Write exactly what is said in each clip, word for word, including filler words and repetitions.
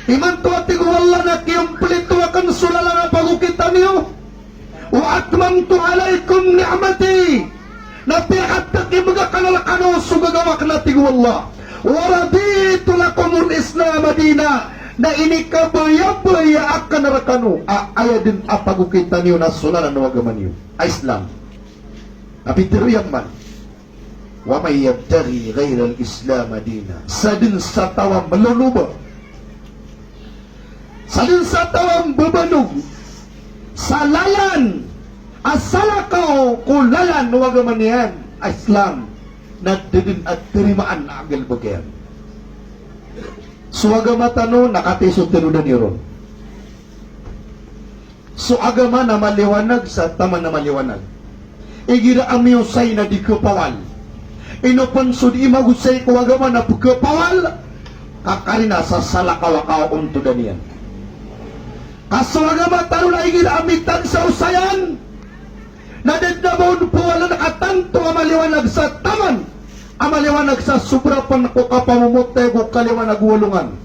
Imanto a tig o Allah na kiyompleto akn so lalan a pagokitan iyo. Wa atmamtu alaykum ni'mati. Na piyakatk iyan kano rkano so gagaw akn, a tig o Allah. Wa raditu lakumul Islama dina. Na inikabayabaya akn rkano a aya dn a pagokitan iyo na so lalan o agama niyo a Islam. Na pitharo iyan man, wa man yabtaghi ghayral Islami dina. Sadn sa taw a mloloba, sadn sa taw a mbabanog sa lalan a salakaw ko lalan o agama niyan a Islam, na da dn a tarimaan a galbk iyan. So agama tano na katii so tanodan iyo ron. So agama na maliwanag sa taman a maliwanag. Igira a miosay na di khapawal. Ino pn so di magosay ko agama na pkhapawal, ka karina sa salakaw a kaontodan iyan. Ka so agama tano na igira a mitag sa osayan, na da dn a ba on pawalan ka tanto a maliwanag sa taman a maliwanag sa sobra pn ko kapamomotay ko kaliwanag o alongan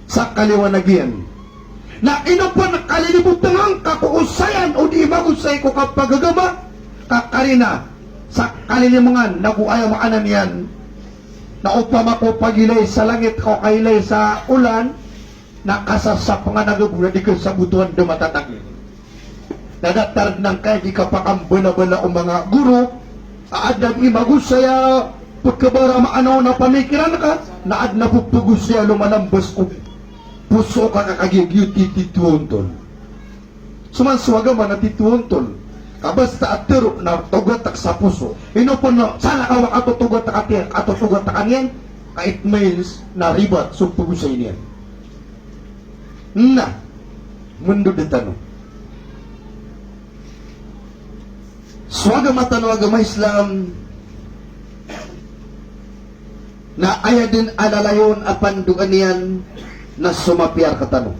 sa kaliwanag iyan. Na ino pn kalilibotngan ka ko osayan o di magosay ko kapagagama, ka karina sa kalilimangan na go aya maana niyan na opama ko pagilay sa langit ka o kailay sa olan, na kasasapngan a gabo na di kasabotowan da matatagil. Na datar dn angkai di kapakambalabala o manga goro a adn a di magosay a pkhabaramaan on a pamikiran ka, na adn a pphagosay a lomalambas ko poso ka, ka kagiya giyoto i titho ontol. So man so agama na titho ontol. Ka basta a tharo na togatk sa poso. Ino pn na salakaw a katotogatk a tiyan, katotogatk a niyan, ka it means na ribat so pagosay niyan. Na, mndod tano. So agama tano a agama Islam na aya dn a lalayon a pandoan iyan na so mapiya rktano.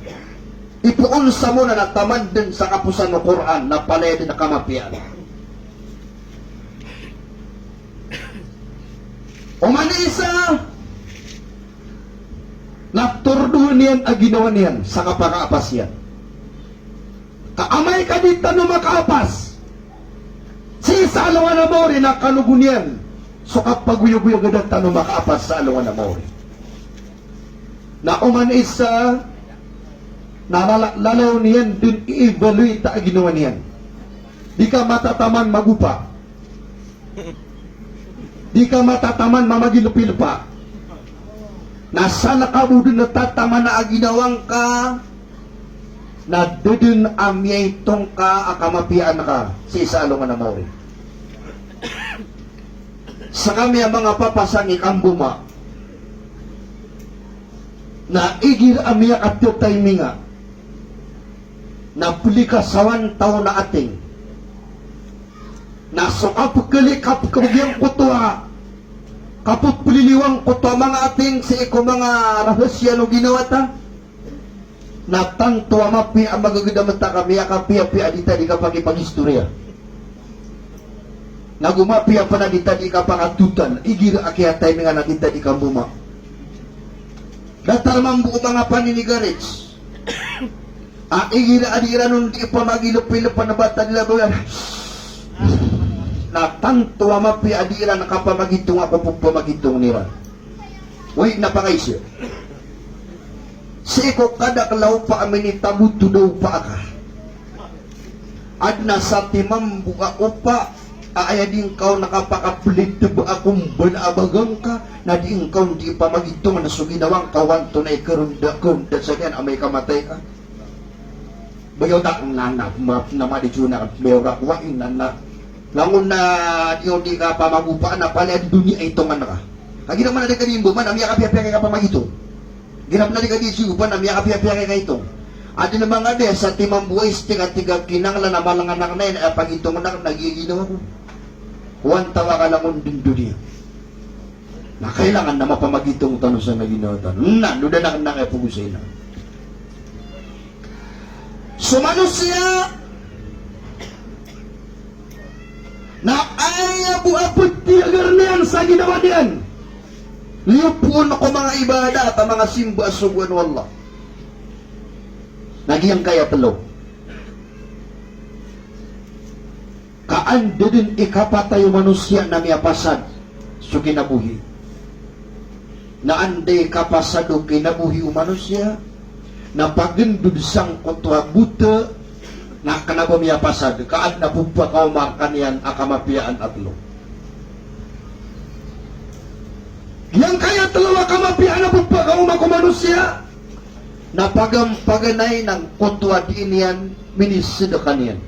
Ipoon sa mona na taman dn sa kaposan o Qur'an na palaya dn a kamapiyaan. Oman i isa na tordoon iyan a ginawa niyan sa kapakaapas iyan. Ka amay ka di tano makaapas sii sa alongan a maori na kalogon iyan so kapagoyagoyag a da tano makaapas sa alongan a maori. Na oman i isa na lala-, lalayon iyan dn i-evaluate a ginawa niyan. Di ka matataman magopa. Di ka matataman mamagilpilpa. Na salakaw bo dn a tataman a ginawa ngka, na da dn a miyaitong ka a kamapiyaan ka sii sa alongan a maori. Skami a manga papasang i kamboma, na igira a miyakatitaiminga na plikasawan taw na ating. Na so kapkli, kapkbgiyangkoto a, kappliliwangkoto a manga ating sii ko manga rahasiyan o ginawa ta. Na tanto a mapiya a magagdam ta ka miyakapiyapiya a di ta di kapakipagistoriya. Na go mapiya pn a di ta di kapakatotal, igira a kiyataimingan a di ta di kamboma. Datar mambo o manga paninigarits. A igira a di iran on di pamagilpilp a bata di labaw iran. Na tanto a mapiya a di iran kapamagitonga ko pphamagitongan iran. Oway, na pakaiza. Sii ko kadakl a opa a minitaboto da opa aka. Adn a satiman bo a opa a aya di ngka on kapakaplitb a kombal a baga ngka, na di ngka on di pamagitongan so ginawa ngka o antonaa i karonda, karonda sa giyan amay ka matay ka. Bagaw ta na, na, ma-, na madi so na, mayo ka kowa, na, na. Langon na di on di kapamagopa na palaya doniya itongan ka. Kagira man a di ka di mbo, man a miyakapiyapiya ka i kapamagitong. Gira pn a di ka di siyopan a miyakapiyapiya ka i kaitong. Adn a manga di a satiman bo a istiga-tiga kinanglan a malangan akn a aya pagitongan akn na giyaginawa ko. Oway, tawa ka langon dn doniya. Na kailangan na mapamagitong tano sa ginawa tano. Na, nodan akn na kaya pagosay na. So manosiya na aya bo a ptiyagar niyan sa ginawa niyan. Liyo poon ko manga ibadat a manga simba a sogoan o Allah. Na giyangkaya telo. Ka anda den i kapatay o manosiya na miyapasad so kinabohi. Na anda i kapasad o kinabohi o manosiya na pagendod sangkoto a bota, na kena ba miyapasad, ka aden a pepakaoma rekaniyan a kamapiyaan a telo. Giyangkaya telo a kamapiyaan a pepakaoma ko manosiya, na pagan-, paganay na angkoto a dii niyan minisedeka niyan,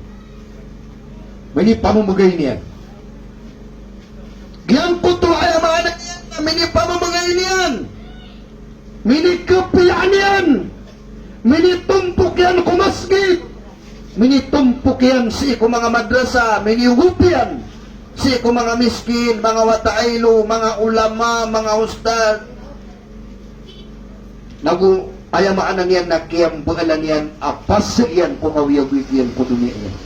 minipamemegay niyan. Giyangkoto a aya maana niyan na minipamemegay niyan, minikapiya niyan, minitompok iyan ko masgit, minitompok iyan sii ko manga madrasa, miniwop iyan sii ko manga miskin, manga wata a ilo, manga ulama, manga ustad. Nago aya maana niyan na kiyambaala niyan a pasad iyan ko kaoyagoyag iyan ko doniya iyan.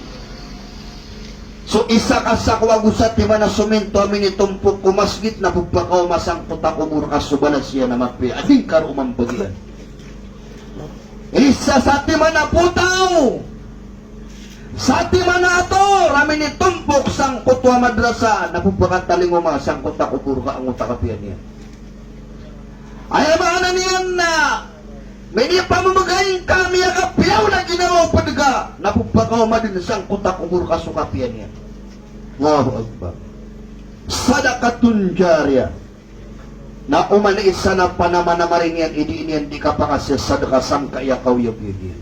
So isa ka sako ago satiman a sominto a minitompok ko masgit na pepakaoma sangkoto a kobor ka so balas iyan a mapiya a di ngka roo mambagian. Isa satiman a potaw, satiman a ator a minitompok sangkoto a madrasa na pepakatalingoma sangkoto a kobor ka angkoto a kapiya niyan. Aya maana niyan na minipamemegay ngka a miyakapiya on a ginawa o ped ka na pepakaoma den sangkoto a kobor ka so kapiya niyan. Allahu Akbar. Sadaqatun jariyah. Na oman i isa na panamanamar iyan i dii niyan di kapakasadeka sangkaya kaoyagoyag iyan.